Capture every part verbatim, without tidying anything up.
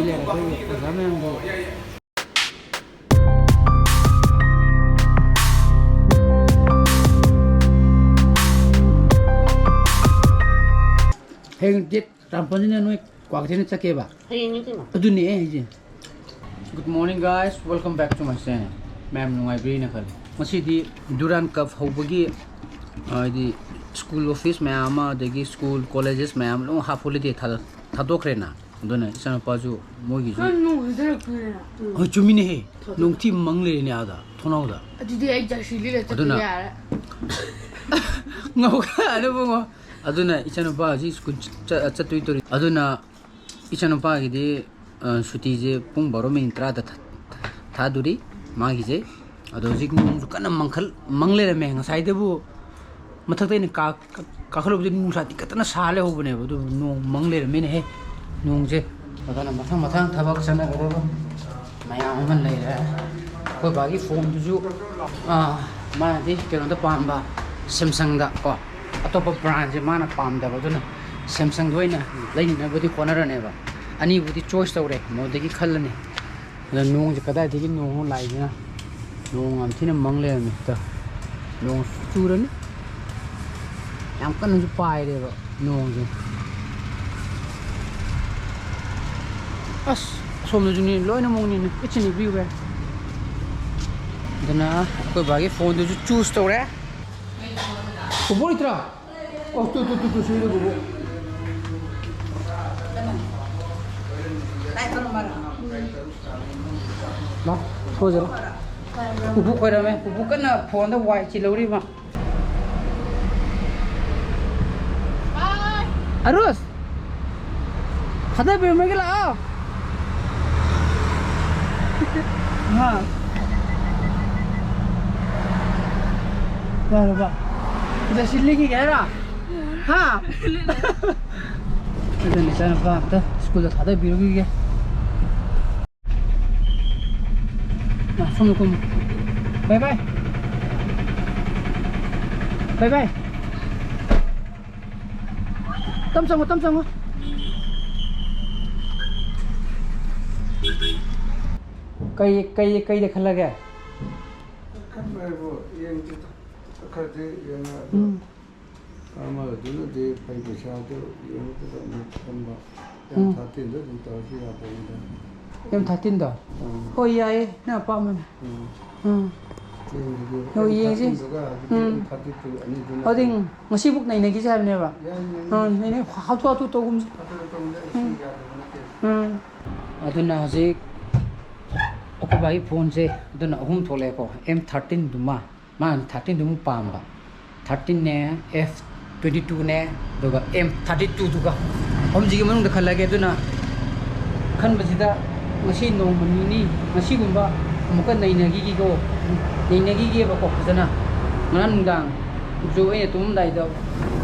ꯂꯩꯔꯦ ꯑꯩꯈꯣꯏꯒꯤ ꯑꯣꯖꯥ ꯃꯌꯥꯝꯒꯤ꯫ ꯍꯌꯦꯡ ꯗꯦꯠ ꯇꯔꯥꯃꯥꯄꯜꯁꯤꯅ ꯅꯣꯏ ꯀ꯭ꯋꯥꯀꯩꯊꯦꯜꯗ ꯆꯠꯀꯦꯕ? ꯍꯌꯦꯡꯅꯤ ꯀꯩꯅꯣ꯫ ꯑꯗꯨꯅꯦ ꯑꯩ ꯍꯥꯏꯁꯦ꯫ Good morning, guys, welcome back to my channel. ꯃꯌꯥꯝ ꯅꯨꯡꯉꯥꯏꯕꯤꯔꯤꯅ ꯈꯜꯂꯤ꯫ ꯉꯁꯤꯗꯤ ꯗꯨꯔꯥꯟ ꯀꯞ ꯍꯧꯕꯒꯤ, ꯍꯥꯏꯗꯤ, ꯁ꯭ꯀꯨꯜ ꯑꯣꯐꯤꯁ ꯃꯌꯥꯝ ꯑꯃ, ꯑꯗꯒꯤ ꯁ꯭ꯀꯨꯜ ꯀꯣꯂꯦꯖꯦꯁ ꯃꯌꯥꯝ ꯂꯣꯏ ꯍꯥꯐ ꯍꯣꯂꯤꯗꯦ ꯊꯥꯗꯣꯛꯈ꯭ꯔꯦꯅ꯫ ꯑꯗꯨꯅ ꯏꯆꯥꯅꯨꯄꯥꯁꯨ ꯃꯣꯏꯒꯤꯁꯨ ꯅꯪ ꯅꯣꯡ ꯍꯩꯊꯔꯛꯄꯅꯤꯅ꯫ ꯎꯝ꯫ ꯍꯣꯏ, ꯆꯨꯝꯃꯤꯅꯦꯍꯦ꯫ ꯊꯣꯛꯑꯣ꯫ ꯅꯣꯡꯊꯤ ꯃꯪ ꯂꯩꯔꯤꯅꯦ ꯑꯥꯗ ꯊꯣꯡꯅꯥꯎꯗ꯫ ꯑꯗꯨꯗꯤ ꯑꯩ ꯖꯔꯁꯤ ꯂꯤꯠꯂ ꯆꯠꯄ ꯑꯗꯨꯅ ꯌꯥꯔꯦ꯫ ꯉꯧꯈꯥ ꯑꯗꯨꯕꯨꯉꯣ꯫ ꯑꯗꯨꯅ ꯏꯆꯥꯅꯨꯄꯥ ꯍꯧꯖꯤꯛ ꯁ꯭ꯀꯨꯜ ꯆ-, ꯆꯠꯇꯣꯏ ꯇꯧꯔꯤ꯫ ꯑꯗꯨꯅ ꯏꯆꯥꯅꯨꯄꯥꯒꯤꯗꯤ, ꯑ, ꯁꯨꯇꯤꯁꯦ ꯄꯨꯡ ꯕꯥꯔꯣ ꯃꯤꯅꯤꯠ ꯇꯔꯥꯗ ꯊꯥ-, ꯊꯥꯗꯣꯔꯤ ꯃꯥꯒꯤꯁꯦ꯫ ꯑꯗꯣ ꯍꯧꯖꯤꯛ ꯅꯣꯡꯁꯨ ꯀꯟꯅ ꯃꯪꯈꯜ-, ꯃꯪ ꯂꯩꯔꯝꯃꯦ꯫ ꯉꯁꯥꯏꯗꯕꯨ ꯃꯊꯛꯇ ꯑꯩꯅ ꯀꯥ-, ꯀꯥ-, ꯀꯥꯈꯠꯂꯨꯕꯗꯤ ꯅꯨꯡꯁꯥ ꯇꯤꯡꯈꯠꯇꯅ ꯁꯥ ꯂꯩꯍꯧꯕꯅꯦꯕ, ꯑꯗꯨꯕꯨ ꯅꯣꯡ ꯃꯪ ꯂꯩꯔꯝꯃꯦꯅꯦꯍꯦ, ꯅꯣꯡꯁꯦ꯫ ꯑꯗꯨꯅ ꯃꯊꯪ ꯃꯊꯪ ꯊꯕꯛ ꯆꯠꯅꯒꯗꯕ ꯃꯌꯥꯝ ꯑꯃ ꯂꯩꯔꯦ꯫ ꯑꯩꯈꯣꯏ ꯕꯥꯒꯤ ꯐꯣꯟꯗꯨꯁꯨ, ꯑꯥ, ꯃꯥꯅꯗꯤ ꯀꯩꯅꯣꯗ ꯄꯥꯝꯕ, ꯁꯦꯝꯁꯪꯗ ꯀꯣ, ꯑꯇꯣꯞꯄ ꯕ꯭ꯔꯥꯟꯁꯦ ꯃꯥꯅ ꯄꯥꯝꯗꯕ, ꯑꯗꯨꯅ ꯁꯦꯝꯁꯪꯗ ꯑꯣꯏꯅ ꯂꯩꯅꯅꯕꯗꯤ ꯍꯣꯠꯅꯔꯅꯦꯕ꯫ ꯑꯅꯤꯕꯨꯗꯤ ꯆꯣꯏꯁ ꯇꯧꯔꯦ, ꯃꯗꯨꯗꯒꯤ ꯈꯜꯂꯅꯤ꯫ ꯑꯗ ꯅꯣꯡꯁꯦ ꯀꯗꯥꯏꯗꯒꯤ ꯅꯣꯡꯅꯣ ꯂꯥꯛꯏꯁꯤꯅ? ꯅꯣꯡ ꯌꯥꯝ ꯊꯤꯅ ꯃꯪ ꯂꯩꯔꯝꯃꯦ ꯍꯦꯛꯇ꯫ ꯅꯣꯡ ꯆꯨꯔꯅꯤ꯫ ꯌꯥꯝ ꯀꯟꯅꯁꯨ ꯄꯥꯏꯔꯦꯕ ꯅꯣꯡꯁꯦ꯫ ꯑꯁ, ꯑꯁꯣꯝꯗꯁꯨꯅꯤ, ꯂꯣꯏꯅꯃꯛꯅꯤꯅꯦ꯫ ꯏꯠꯁꯤꯅꯤ ꯚ꯭ꯌꯨ ꯕꯦ꯫ ꯑꯗꯨꯅ ꯑꯩꯈꯣꯏ ꯕꯥꯒꯤ ꯐꯣꯟꯗꯨꯁꯨ ꯆꯨꯁ ꯇꯧꯔꯦ꯫ ꯄꯨꯄꯨ ꯂꯩꯇ꯭ꯔꯣ? ꯑꯣ, ꯇꯨ, ꯇꯨ, ꯇꯨ, ꯇꯨ, ꯁꯤꯗ ꯄꯨꯄꯨ꯫ ꯂꯥꯎ, ꯊꯣꯛꯑꯁꯤꯔꯣ? ꯄꯨꯄꯨ ꯈꯣꯏꯔꯝꯃꯦ꯫ ꯄꯨꯄꯨ ꯀꯟꯅ ꯐꯣꯟꯗ ꯋꯥꯏ ꯆꯤꯜꯍꯧꯔꯤꯕ꯫ ꯑꯔꯨꯁ! ꯊꯥꯗꯕꯤꯔꯝꯃꯒꯦ ꯂꯥꯛꯑꯣ꯫ ꯍꯥ? ꯌꯥꯔꯕ? ꯁꯤꯗ ꯁꯤ ꯂꯤꯈꯤꯒꯦ ꯍꯥꯏꯔꯣ? ꯍꯥ? ꯑꯗꯨꯅꯤ ꯏꯆꯥꯅꯨꯄꯥ ꯑꯝꯇ ꯁ꯭ꯀꯨꯜꯗ ꯊꯥꯗꯕꯤꯔꯨꯈꯤꯒꯦ꯫ ꯁꯣꯝꯗ ꯀꯨꯝꯃꯨ꯫ ꯕꯥꯏ ꯕꯥꯏ꯫ ꯕꯥꯏ ꯕꯥꯏ꯫ ꯇꯞ ꯆꯪꯉꯣ, ꯇꯞ ꯆꯪꯉꯣ꯫ ꯀꯩ, ꯀꯩ, ꯀꯩꯗ ꯈꯜꯂꯒꯦ? ꯈꯟꯕ ꯍꯥꯏꯕꯨ ꯌꯦꯡꯁꯤꯗ, ꯈꯔꯗꯤ ꯌꯦꯡꯉ ꯑꯗꯣ ꯎꯝ꯫ ꯑꯃꯗꯨꯅꯗꯤ ꯐꯩ, ꯄꯩꯁꯥꯗꯨ ꯌꯦꯡꯉꯛꯄꯗ ꯑꯃꯨꯛ ꯈꯟꯕ꯫ ꯎꯝ꯫ ꯑꯦꯝ ꯊꯥꯔꯇꯤꯟꯗ ꯑꯗꯨꯝ ꯇꯧꯔꯁꯨ ꯌꯥꯗꯣꯏꯅꯤꯗ꯫ ꯑꯦꯝ ꯊꯥꯔꯇꯤꯟꯗꯣ? ꯎꯝ꯫ ꯍꯣꯏ, ꯌꯥꯏꯌꯦ, ꯅꯪ ꯑꯄꯥꯝꯕꯅꯦ꯫ ꯎꯝ꯫ ꯎꯝ꯫ ꯌꯦꯡꯁꯤꯗꯤ ꯍꯣꯏ, ꯑꯦꯝ ꯌꯦꯡꯁꯤ꯫ ꯊꯥꯔꯇꯤꯟꯗꯨꯒ ꯍꯧꯖꯤꯛꯀꯤ ꯎꯝ꯫ ꯑꯦꯝ ꯊꯥꯔꯇꯤ ꯇꯨ ꯑꯅꯤꯗꯨꯅ ꯍꯧꯖꯤꯛ ꯉꯁꯤꯕꯨꯛ ꯅꯩꯅꯈꯤꯁꯦ ꯍꯥꯏꯕꯅꯦꯕ꯫ ꯌꯥꯏ, ꯌꯥꯏ꯫ ꯑꯥ, ꯅꯩꯅ ꯍꯥꯊꯨ ꯍꯥꯊꯨ ꯇꯧꯒꯨꯝꯁꯦ꯫ ꯍꯥꯊꯨ ꯍꯥꯊꯨ ꯇꯧꯒꯨꯝꯁꯦ꯫ ꯎꯝ꯫ ꯌꯥꯗꯕ ꯅꯠꯇꯦ꯫ ꯎꯝ꯫ ꯑꯗꯨꯅ ꯍꯧꯖꯤꯛ ꯑꯩꯈꯣꯏ ꯕꯥꯒꯤ ꯐꯣꯟꯁꯦ ꯑꯗꯨꯅ ꯑꯍꯨꯝ ꯊꯣꯛꯂꯛꯑꯦꯀꯣ, ꯑꯦꯝ ꯊꯥꯔꯇꯤꯟꯗꯨꯃ, ꯃꯥꯅ ꯊꯥꯔꯇꯤꯟꯗꯨꯃ ꯄꯥꯝꯕ, ꯊꯥꯔꯇꯤꯟꯅꯦ, ꯑꯦꯐ ꯇ꯭ꯋꯦꯟꯇꯤ ꯇꯨꯅꯦ, ꯑꯗꯨꯒ ꯑꯦꯝ ꯊꯥꯔꯇꯤ ꯇꯨꯗꯨꯒ꯫ ꯑꯍꯨꯝꯁꯤꯒꯤ ꯃꯅꯨꯡꯗ ꯈꯜꯂꯒꯦ꯫ ꯑꯗꯨꯅ ꯈꯟꯕꯁꯤꯗ ꯉꯁꯤ ꯅꯣꯡꯃ ꯅꯤꯅꯤ, ꯉꯁꯤꯒꯨꯝꯕ ꯑꯃꯨꯛꯀ ꯅꯩꯅꯈꯤꯒꯦꯀꯣ, ꯅꯩꯅꯈꯤꯒꯦꯕꯀꯣ ꯐꯖꯅ꯫ ꯉꯔꯥꯡ ꯅꯨꯡꯗꯥꯡꯁꯨ ꯑꯩꯅ ꯇꯨꯝꯃꯝꯗꯥꯏꯗ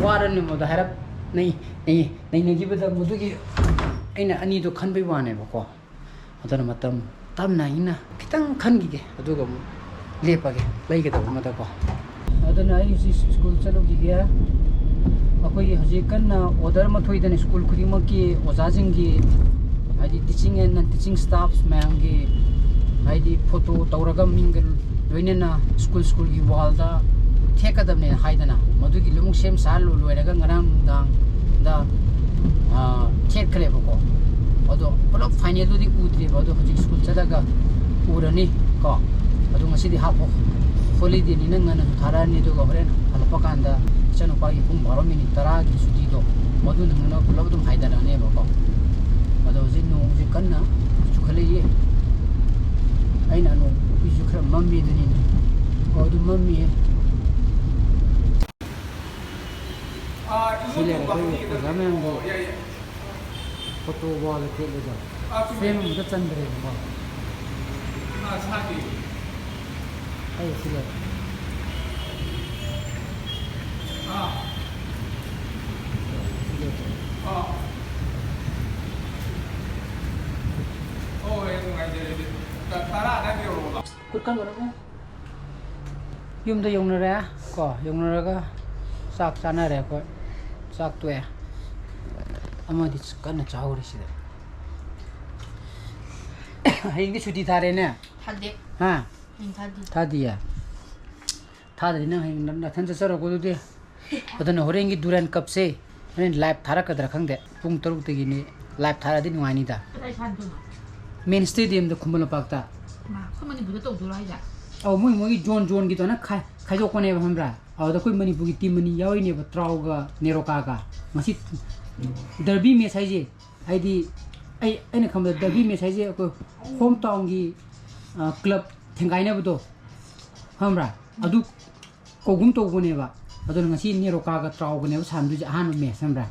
ꯋꯥꯔꯅꯤ ꯃꯗ ꯍꯥꯏꯔꯞ ꯅꯩ-, ꯅꯩ-, ꯅꯩꯅꯈꯤꯕꯗ ꯃꯗꯨꯒꯤ ꯑꯩꯅ ꯑꯅꯤꯗꯣ ꯈꯟꯕꯩ ꯋꯥꯅꯦꯕꯀꯣ꯫ ꯑꯗꯨꯅ ꯃꯇꯝ ꯇꯞꯅ ꯏꯪꯅ ꯈꯤꯇꯪ ꯈꯟꯈꯤꯒꯦ, ꯑꯗꯨꯒ ꯑꯃꯨꯛ ꯂꯦꯞꯄꯒꯦ ꯂꯩꯒꯗꯕ ꯑꯃꯗꯀꯣ꯫ ꯑꯗꯨꯅ ꯑꯩ ꯍꯧꯖꯤꯛ ꯁ꯭ꯀꯨꯜ ꯆꯠꯂꯨꯈꯤꯒꯦ꯫ ꯑꯩꯈꯣꯏꯒꯤ ꯍꯧꯖꯤꯛ ꯀꯟꯅ ꯑꯣꯔꯗꯔ ꯑꯃ ꯊꯣꯛꯏꯗꯅ ꯁ꯭ꯀꯨꯜ ꯈꯨꯗꯤꯡꯃꯛꯀꯤ ꯑꯣꯖꯥꯁꯤꯡꯒꯤ, ꯍꯥꯏꯗꯤ teaching and non teaching staffs ꯃꯌꯥꯝꯒꯤ, ꯍꯥꯏꯗꯤ ꯐꯣꯇꯣ ꯇꯧꯔꯒ ꯃꯤꯡꯒ ꯂꯣꯏꯅꯅ ꯁ꯭ꯀꯨꯜ ꯁ꯭ꯀꯨꯜꯒꯤ ꯋꯥꯜꯗ ꯊꯦꯠꯀꯗꯕꯅꯦꯅ ꯍꯥꯏꯗꯅ, ꯃꯗꯨꯒꯤ ꯂꯣꯏꯅꯃꯛ ꯁꯦꯝ ꯁꯥ ꯂꯣꯏꯔꯒ ꯉꯔꯥꯡ ꯅꯨꯡꯗꯥꯡꯗ, ꯑꯥ, ꯊꯦꯠꯈ꯭ꯔꯦꯕꯀꯣ꯫ ꯑꯗꯣ ꯄꯨꯂꯞ ꯐꯥꯏꯅꯦꯜꯗꯨꯗꯤ ꯎꯗ꯭ꯔꯤꯕ, ꯑꯗꯣ ꯍꯧꯖꯤꯛ ꯁ꯭ꯀꯨꯜ ꯆꯠꯂꯒ ꯎꯔꯅꯤ ꯀꯣ꯫ ꯑꯗꯣ ꯉꯁꯤꯗꯤ ꯍꯥꯞ ꯍꯣꯂꯤꯗꯦꯅꯤꯅ ꯉꯟꯅꯁꯨ ꯊꯥꯔꯛꯑꯅꯤ, ꯑꯗꯨꯒ ꯍꯣꯔꯦꯟ ꯍꯜꯂꯛꯄ ꯀꯥꯟꯗ ꯏꯆꯥꯅꯨꯄꯥꯒꯤ ꯄꯨꯡ ꯕꯥꯔꯣ ꯃꯤꯅꯤꯠ ꯇꯔꯥꯒꯤ ꯁꯨꯇꯤꯗꯣ, ꯃꯗꯨ ꯅꯪꯅꯕ ꯄꯨꯂꯞ ꯑꯗꯨꯝ ꯍꯥꯏꯊꯔꯛꯑꯅꯦꯕꯀꯣ꯫ ꯑꯗꯣ ꯍꯧꯖꯤꯛ ꯅꯣꯡꯁꯦ ꯀꯟꯅ ꯆꯨꯈꯠꯂꯛꯏꯌꯦ꯫ ꯑꯩꯅ ꯅꯣꯡ ꯎꯄꯤꯁꯨ ꯈꯔ ꯃꯝꯃꯤ ꯑꯗꯨꯅꯤꯅꯦ꯫ ꯑꯣ, ꯑꯗꯨꯝ ꯃꯝꯃꯤꯌꯦ꯫ ꯁꯤ ꯂꯩꯔꯦ ꯑꯩꯈꯣꯏ ꯑꯣꯖꯥ ꯃꯌꯥꯝꯒꯤ ꯐꯣꯇꯣ ꯋꯥꯜꯗ ꯊꯦꯠꯂꯤꯗꯣ꯫ ꯐ꯭ꯔꯦꯝ ꯑꯃꯗ ꯆꯟꯗ꯭ꯔꯦꯕꯀꯣ꯫ ꯑꯩ ꯁꯤ ꯂꯩꯔꯦ꯫ ꯁꯤ ꯂꯩꯔꯦ꯫ ꯈꯨꯠ ꯀꯟꯒꯅꯨ꯫ ꯌꯨꯝꯗ ꯌꯧꯅꯔꯦ ꯀꯣ, ꯌꯧꯅꯔꯒ ꯆꯥꯛ ꯆꯥꯅꯔꯦ ꯑꯩꯈꯣꯏ꯫ ꯆꯥꯛ ꯇꯣꯛꯑꯦ꯫ ꯑꯃꯗꯤ ꯀꯟꯅ ꯆꯥꯍꯧꯔꯤ ꯁꯤꯗ꯫ ꯍꯌꯦꯡꯗꯤ ꯁꯨꯇꯤ ꯊꯥꯔꯦꯅꯦ? ꯊꯥꯗꯦ꯫ ꯍꯥ? ꯍꯌꯦꯡ ꯊꯥꯗꯦ꯫ ꯊꯥꯗꯤꯌꯦ? ꯊꯥꯗ꯭ꯔꯗꯤ ꯅꯪ ꯍꯌꯦꯡ ꯅꯊꯟ ꯆꯠꯆꯔꯣꯀꯣ ꯑꯗꯨꯗꯤ꯫ ꯑꯗꯨꯅ ꯍꯣꯔꯦꯟꯒꯤ ꯗꯨꯔꯥꯟ ꯀꯞꯁꯦ ꯍꯣꯔꯦꯟ ꯂꯥꯏꯚ ꯊꯥꯔꯛꯀꯗ꯭ꯔꯥ ꯈꯪꯗꯦ꯫ ꯄꯨꯡ ꯇꯔꯨꯛꯇꯒꯤꯅꯤ꯫ ꯂꯥꯏꯚ ꯊꯥꯔꯛꯑꯗꯤ ꯅꯨꯡꯉꯥꯏꯅꯤꯗ꯫ ꯀꯗꯥꯏ ꯊꯥꯗꯣꯏꯅꯣ? ꯃꯦꯟ ꯁ꯭ꯇꯦꯗꯤꯌꯝꯗ, ꯈꯨꯃꯟ ꯂꯝꯄꯥꯛꯇ꯫ ꯃꯥ, ꯑꯩꯈꯣꯏ ꯃꯅꯤꯄꯨꯔꯗ ꯇꯧꯗꯣꯏꯔꯣ ꯍꯥꯏꯁꯦ? ꯑꯧ, ꯃꯣꯏ, ꯃꯣꯏꯒꯤ ꯖꯣꯟ ꯖꯣꯟꯒꯤꯗꯣꯅ ꯈꯥꯏ-, ꯈꯥꯏꯗꯣꯛꯄꯅꯦꯕ, ꯈꯪꯕ꯭ꯔꯥ? ꯑꯗꯨꯗ ꯑꯩꯈꯣꯏ ꯃꯅꯤꯄꯨꯔꯒꯤ ꯇꯤꯝ ꯑꯅꯤ ꯌꯥꯎꯔꯤꯅꯦꯕ, ꯇ꯭ꯔꯥꯎꯒ ꯅꯦꯔꯣꯀꯥꯒ꯫ ꯉꯁꯤ ꯗꯔꯕꯤ ꯃꯦꯠꯆ ꯍꯥꯏꯁꯦ, ꯍꯥꯏꯗꯤ ꯑꯩ, ꯑꯩꯅ ꯈꯟꯕꯗ ꯗꯔꯕꯤ ꯃꯦꯠꯆ ꯍꯥꯏꯁꯦ ꯑꯩꯈꯣꯏ ꯍꯣꯝ ꯇꯥꯎꯟꯒꯤ, ꯑ, ꯀ꯭ꯂꯕ ꯊꯦꯡꯒꯥꯏꯅꯕꯗꯣ, ꯈꯪꯕ꯭ꯔꯥ? ꯑꯗꯨ ꯀꯧꯒꯨꯝ ꯇꯧꯕꯅꯦꯕ꯫ ꯑꯗꯨꯅ ꯉꯁꯤ ꯅꯦꯔꯣꯀꯥꯒ ꯇ꯭ꯔꯥꯎꯒꯅꯦꯕ ꯁꯥꯟꯅꯗꯣꯏꯁꯦ, ꯑꯍꯥꯟꯕ ꯃꯦꯠꯆ, ꯈꯪꯕ꯭ꯔꯥ?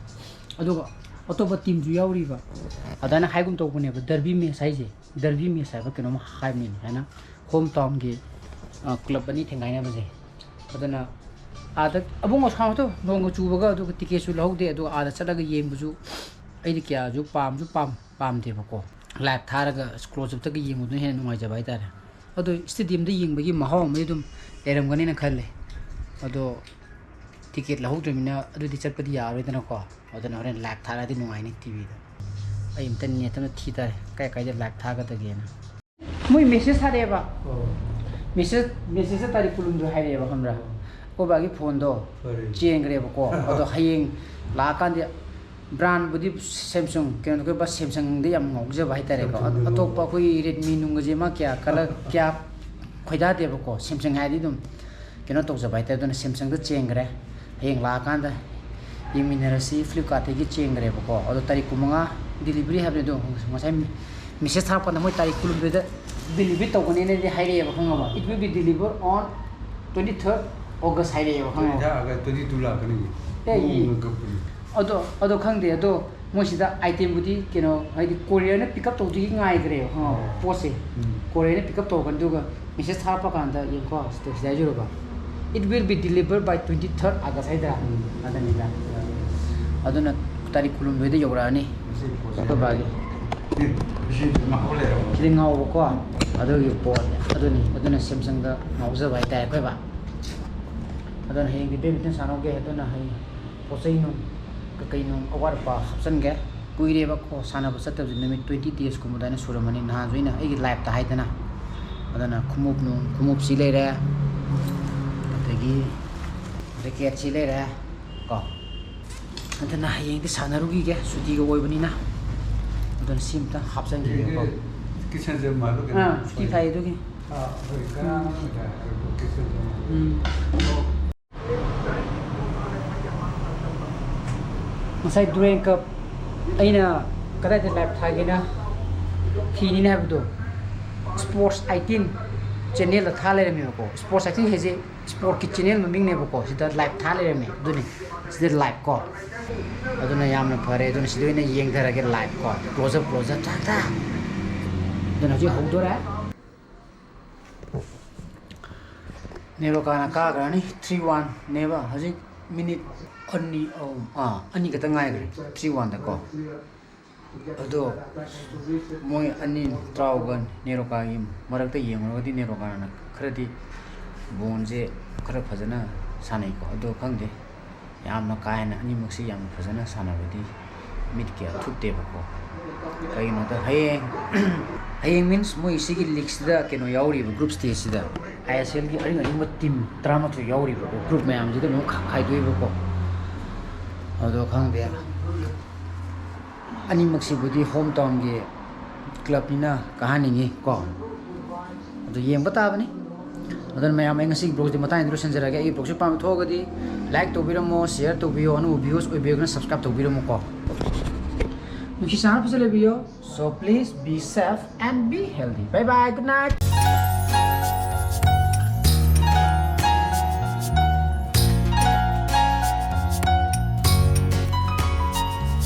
ꯑꯗꯨꯒ ꯑꯇꯣꯞꯄ ꯇꯤꯝꯁꯨ ꯌꯥꯎꯔꯤꯕ꯫ ꯑꯗꯨꯃꯥꯏꯅ ꯍꯥꯏꯒꯨꯝ ꯇꯧꯕꯅꯦꯕ, ꯗꯔꯕꯤ ꯃꯦꯠꯆ ꯍꯥꯏꯁꯦ, ꯗꯔꯕꯤ ꯃꯦꯠꯆ ꯍꯥꯏꯕ ꯀꯩꯅꯣꯝ ꯍꯥꯏꯕꯅꯤꯅꯦ, ꯍꯥꯏꯅ ꯍꯣꯝ ꯇꯥꯎꯟꯒꯤ, ꯑ, ꯀ꯭ꯂꯕ ꯑꯅꯤ ꯊꯦꯡꯒꯥꯏꯅꯕꯁꯦ꯫ ꯑꯗꯨꯅ ꯑꯥꯗ ꯑꯕꯨꯡ ꯑꯁꯥꯡꯗꯣ ꯅꯣꯡꯒ ꯆꯨꯕꯒ, ꯑꯗꯨꯒ ꯇꯤꯀꯦꯠꯁꯨ ꯂꯧꯍꯧꯗꯦ, ꯑꯗꯨꯒ ꯑꯥꯗ ꯆꯠꯂꯒ ꯌꯦꯡꯕꯁꯨ ꯑꯩꯗꯤ ꯀꯌꯥꯁꯨ ꯄꯥꯝꯁꯨ ꯄꯥꯝ-, ꯄꯥꯝꯗꯦꯕꯀꯣ꯫ ꯂꯥꯏꯚ ꯊꯥꯔꯒ ꯀ꯭ꯂꯣꯖ ꯑꯞꯇꯒ ꯌꯦꯡꯕꯗꯨꯅ ꯍꯦꯟꯅ ꯅꯨꯡꯉꯥꯏꯖꯕ ꯍꯥꯏꯇꯥꯔꯦ꯫ ꯑꯗꯣ ꯁ꯭ꯇꯦꯗꯤꯌꯝꯗ ꯌꯦꯡꯕꯒꯤ ꯃꯍꯥꯎ ꯑꯃꯗꯤ ꯑꯗꯨꯝ ꯂꯩꯔꯝꯒꯅꯤꯅ ꯈꯜꯂꯦ꯫ ꯑꯗꯣ ꯇꯤꯀꯦꯠ ꯂꯧꯍꯧꯗ꯭ꯔꯕꯅꯤꯅ ꯑꯗꯨꯗꯤ ꯆꯠꯄꯗꯤ ꯌꯥꯔꯔꯣꯏꯗꯅꯀꯣ꯫ ꯑꯗꯨꯅ ꯍꯣꯔꯦꯟ ꯂꯥꯏꯚ ꯊꯥꯔꯛꯑꯗꯤ ꯅꯨꯡꯉꯥꯏꯅꯤ ꯇꯤꯚꯤꯗ꯫ ꯑꯩ ꯑꯝꯇ ꯅꯦꯠ ꯑꯃ ꯊꯤ ꯇꯥꯔꯦ, ꯀꯥꯏ ꯀꯥꯏꯗ ꯂꯥꯏꯚ ꯊꯥꯒꯗꯒꯦꯅ꯫ ꯃꯣꯏ ꯃꯦꯁꯦꯖ ꯊꯥꯔꯛꯑꯦꯕ꯫ ꯑꯣ꯫ ꯃꯦꯁꯦꯖ, ꯃꯦꯁꯦꯖꯇ ꯇꯥꯔꯤꯛ ꯀꯨꯟꯍꯨꯝꯗꯣꯏ ꯍꯥꯏꯔꯛꯑꯦꯕ, ꯈꯪꯕ꯭ꯔꯥ? ꯑꯣ꯫ ꯑꯩꯈꯣꯏ ꯕꯥꯒꯤ ꯐꯣꯟꯗꯣ ꯐꯔꯦ꯫ ꯆꯦꯟꯈ꯭ꯔꯦꯕꯀꯣ꯫ ꯑꯗꯣ ꯍꯌꯦꯡ ꯂꯥꯛꯑꯀꯥꯟꯗ ꯕ꯭ꯔꯥꯟꯕꯨꯗꯤ ꯁꯦꯝꯁꯨꯡ, ꯀꯩꯅꯣ, ꯑꯩꯈꯣꯏ ꯕꯥ ꯁꯦꯝꯁꯪꯗ ꯌꯥꯝ ꯉꯥꯎꯖꯕ ꯍꯥꯏꯇꯥꯔꯦꯀꯣ꯫ ꯁꯦꯝꯁꯪꯗ ꯑꯇꯣꯞꯄ ꯉꯥꯎ-, ꯑꯩꯈꯣꯏ ꯔꯦꯗꯃꯤ ꯅꯨꯡꯒꯁꯦ ꯃꯥ ꯀꯌꯥ ꯀꯂꯔ ꯀꯌꯥ ꯈꯣꯏꯗꯥꯗꯦꯕꯀꯣ꯫ ꯁꯦꯝꯁꯪ ꯍꯥꯏꯔꯗꯤ ꯑꯗꯨꯝ ꯀꯩꯅꯣ ꯇꯧꯖꯕ ꯍꯥꯏꯇꯥꯔꯦ꯫ ꯑꯗꯨꯅ ꯁꯦꯝꯁꯪꯗ ꯆꯦꯟꯈ꯭ꯔꯦ꯫ ꯍꯌꯦꯡ ꯂꯥꯛꯑꯀꯥꯟꯗ ꯌꯦꯡꯃꯤꯟꯅꯔꯁꯤ꯫ ꯐ꯭ꯂꯤꯞꯀꯥꯔꯠꯇꯒꯤ ꯆꯦꯟꯈ꯭ꯔꯦꯕꯀꯣ꯫ ꯑꯗꯣ ꯇꯥꯔꯤꯛ ꯀꯨꯟꯃꯉꯥ ꯗꯤꯂꯤꯚꯔꯤ ꯍꯥꯏꯕꯅꯤ꯫ ꯑꯗꯣ ꯉꯁꯥꯏ ꯃꯦꯁꯦꯖ ꯊꯥꯔꯛꯄꯗ ꯃꯣꯏ ꯇꯥꯔꯤꯛ ꯀꯨꯟꯍꯨꯝꯗꯣꯏꯗ ꯗꯤꯂꯤꯚꯔꯤ ꯇꯧꯒꯅꯤꯅꯗꯤ ꯍꯥꯏꯔꯛꯑꯦꯕ, ꯈꯪꯉꯕ? It will be delivered on twenty third August ꯍꯥꯏꯔꯛꯑꯦꯕ, ꯈꯪꯉꯕ? Twenty third August, twenty two ꯂꯥꯛꯀꯅꯤ꯫ ꯑꯦ, ꯅꯣꯡꯃ ꯀꯛꯄꯅꯤ꯫ ꯑꯗꯣ, ꯑꯗꯣ ꯈꯪꯗꯦ꯫ ꯑꯗꯣ ꯃꯣꯏꯁꯤꯗ item ꯕꯨꯗꯤ ꯀꯩꯅꯣ, ꯍꯥꯏꯗꯤ courier ꯅ pick up ꯇꯧꯗꯣꯏꯒꯤ ꯉꯥꯏꯈ꯭ꯔꯦꯕ, ꯈꯪꯉꯕ? ꯑꯣ꯫ ꯄꯣꯠꯁꯦ꯫ ꯎꯝ꯫ Courier ꯅ pick up ꯇꯧꯔꯛꯀꯅꯤ꯫ ꯑꯗꯨꯒ ꯃꯦꯁꯦꯖ ꯊꯥꯔꯛꯄ ꯀꯥꯟꯗ ꯌꯦꯡꯉꯨꯀꯣ, ꯁꯤꯗ, ꯁꯤꯗ ꯍꯥꯏꯖꯔꯨꯕ꯫ It will be delivered by twenty third August ꯍꯥꯏꯗ꯭ꯔꯥ? ꯎꯝ꯫ ꯑꯗꯨꯅꯤꯗ꯫ ꯑꯗꯨꯅ ꯇꯥꯔꯤꯛ ꯀꯨꯟꯍꯨꯝꯗꯣꯏꯗ ꯌꯧꯔꯛꯑꯅꯤ꯫ ꯉꯁꯤ ꯄꯣꯠꯁꯦ ꯑꯩꯈꯣꯏ ꯕꯥꯒꯤ꯫ ꯉꯁꯤ ꯉꯥꯎ ꯂꯩꯔꯕ꯫ ꯁꯤꯗꯤ ꯉꯥꯎꯕꯀꯣ꯫ ꯑꯗꯨꯒꯤ ꯄꯣꯠ꯫ ꯑꯗꯨꯅꯤ꯫ ꯑꯗꯨꯅ ꯁꯦꯝꯁꯪꯗ ꯉꯥꯎꯖꯕ ꯍꯥꯏꯇꯥꯔꯦ ꯑꯩꯈꯣꯏ ꯕꯥ꯫ ꯑꯗꯨꯅ ꯍꯌꯦꯡꯗꯤ badminton ꯁꯥꯟꯅꯧꯒꯦ꯫ ꯑꯗꯨꯅ ꯍꯌꯦꯡ ꯄꯣꯠ ꯆꯩ ꯅꯨꯡ ꯀꯩꯀꯩ ꯅꯨꯡ ꯑꯋꯥꯠ ꯑꯄꯥ ꯍꯥꯞꯆꯤꯟꯒꯦ꯫ ꯀꯨꯏꯔꯦꯕꯀꯣ ꯁꯥꯟꯅꯕ ꯆꯠꯇꯕꯁꯦ, ꯅꯨꯃꯤꯠ twenty days ꯀꯨꯝꯕ ꯑꯗꯨꯃꯥꯏꯅ ꯁꯨꯔꯝꯃꯅꯤ, ꯅꯍꯥꯟꯁꯨ ꯑꯩꯅ ꯑꯩꯒꯤ live ꯇ ꯍꯥꯏꯗꯅ꯫ ꯑꯗꯨꯅ ꯈꯣꯡꯎꯞ ꯅꯨꯡ, ꯈꯣꯡꯎꯞꯁꯤ ꯂꯩꯔꯦ, ꯑꯗꯒꯤ racket ꯁꯤ ꯂꯩꯔꯦ ꯀꯣ꯫ ꯑꯗꯨꯅ ꯍꯌꯦꯡꯗꯤ ꯁꯥꯟꯅꯔꯨꯈꯤꯒꯦ, ꯁꯨꯇꯤꯒ ꯑꯣꯏꯕꯅꯤꯅ꯫ ꯑꯗꯨꯅ ꯁꯤ ꯑꯝꯇ ꯍꯥꯞꯆꯤꯟꯈꯤꯒꯦꯀꯣ꯫ ꯀꯤꯁꯟ ꯖꯟꯃ ꯍꯥꯏꯕ ꯀꯩꯅꯣ? ꯑꯥ, ꯁꯨꯇꯤ ꯊꯥꯏ ꯑꯗꯨꯒꯤ꯫ ꯑꯥ, ꯍꯣꯏ, ꯀꯅꯥꯅꯣ ꯀꯤꯁꯟ ꯖꯟꯃ? ꯎꯝ꯫ ꯉꯁꯥꯏ Durand Cup ꯑꯩꯅ ꯀꯗꯥꯏꯗ live ꯊꯥꯒꯦꯅ ꯊꯤꯅꯤꯅ ꯍꯥꯏꯕꯗꯣ, Sports eighteen channel ꯗ ꯊꯥ ꯂꯩꯔꯝꯃꯦꯕꯀꯣ꯫ Sports eighteen ꯍꯥꯏꯁꯦ sport ꯀꯤ channel ꯃꯃꯤꯡꯅꯦꯕꯀꯣ꯫ ꯁꯤꯗ live ꯊꯥ ꯂꯩꯔꯝꯃꯦ꯫ ꯑꯗꯨꯅꯤ, ꯁꯤꯗ live ꯀꯣ꯫ ꯑꯗꯨꯅ ꯌꯥꯝꯅ ꯐꯔꯦ꯫ ꯑꯗꯨꯅ ꯁꯤꯗ ꯑꯣꯏꯅ ꯌꯦꯡꯊꯔꯒꯦ live ꯀꯣ꯫ Close up, close up, ꯊꯥ ꯊꯥ꯫ ꯑꯗꯨꯅ ꯍꯧꯖꯤꯛ ꯍꯧꯗꯣꯔꯦ꯫ ꯅꯦꯔꯣꯀꯥꯅ ꯀꯥꯈ꯭ꯔꯅꯤ꯫ Three one ꯅꯦꯕ꯫ ꯍꯧꯖꯤꯛ minute ꯑꯅꯤ, ꯑꯍꯨꯝ, ꯑꯥ, ꯑꯅꯤ ꯈꯛꯇ ꯉꯥꯏꯈ꯭ꯔꯦ꯫ Three one ꯗꯀꯣ꯫ ꯑꯗꯣ ꯃꯣꯏ ꯑꯅꯤ, ꯇ꯭ꯔꯥꯎꯒ ꯅꯦꯔꯣꯀꯥꯒꯤ ꯃꯔꯛꯇ ꯌꯦꯡꯉꯨꯔꯒꯗꯤ ꯅꯦꯔꯣꯀꯥꯅ ꯈꯔꯗꯤ ꯕꯣꯟꯁꯦ ꯈꯔ ꯐꯖꯅ ꯁꯥꯟꯅꯩꯀꯣ꯫ ꯑꯗꯣ ꯈꯪꯗꯦ, ꯌꯥꯝꯅ ꯀꯥ ꯍꯦꯟꯅ ꯑꯅꯤꯃꯛꯁꯤ ꯌꯥꯝꯅ ꯐꯖꯅ ꯁꯥꯟꯅꯕꯗꯤ ꯃꯤꯠꯀꯤ ꯊꯨꯞꯇꯦꯕꯀꯣ꯫ ꯀꯩꯒꯤꯅꯣꯗ ꯍꯌꯦꯡ, ꯍꯌꯦꯡ means ꯃꯣꯏ ꯁꯤꯒꯤ league ꯁꯤꯗ ꯀꯩꯅꯣ ꯌꯥꯎꯔꯤꯕ, group stage ꯁꯤꯗ I S L ꯒꯤ ꯑꯔꯤꯡ ꯑꯔꯤꯡꯕ team ꯇꯔꯥꯃꯥꯊꯣꯏ ꯌꯥꯎꯔꯤꯕꯀꯣ꯫ Group ꯃꯌꯥꯝꯁꯤꯗ ꯂꯣꯏ ꯈꯥ-, ꯈꯥꯏꯗꯣꯛꯏꯕꯀꯣ꯫ ꯑꯗꯣ ꯈꯪꯗꯦ, ꯑꯅꯤꯃꯛꯁꯤꯕꯨꯗꯤ home town ꯒꯤ club ꯅꯤꯅ ꯀꯥꯍꯟꯅꯤꯡꯉꯤ ꯀꯣ꯫ ꯑꯗꯨ ꯌꯦꯡꯕ ꯇꯥꯕꯅꯤ꯫ ꯑꯗꯨꯅ ꯃꯌꯥꯝ, ꯑꯩ ꯉꯁꯤꯒꯤ vlog ꯁꯤ ꯃꯇꯥꯡꯗ ꯂꯣꯏꯁꯤꯟꯖꯔꯒꯦ꯫ ꯑꯩꯒꯤ vlog ꯁꯤ ꯄꯥꯝꯕ ꯊꯣꯛꯑꯒꯗꯤ like ꯇꯧꯕꯤꯔꯝꯃꯣ, share ꯇꯧꯕꯤꯌꯣ, ꯑꯅꯧꯕ viewers ꯑꯣꯏꯕꯤꯔꯒꯅ subscribe ꯇꯧꯕꯤꯔꯝꯃꯣꯀꯣ꯫ ꯅꯨꯡꯁꯤ ꯆꯥꯟꯅ ꯐꯖꯅ ꯂꯩꯕꯤꯌꯣ꯫ So please be safe and be healthy. Bye bye, good night.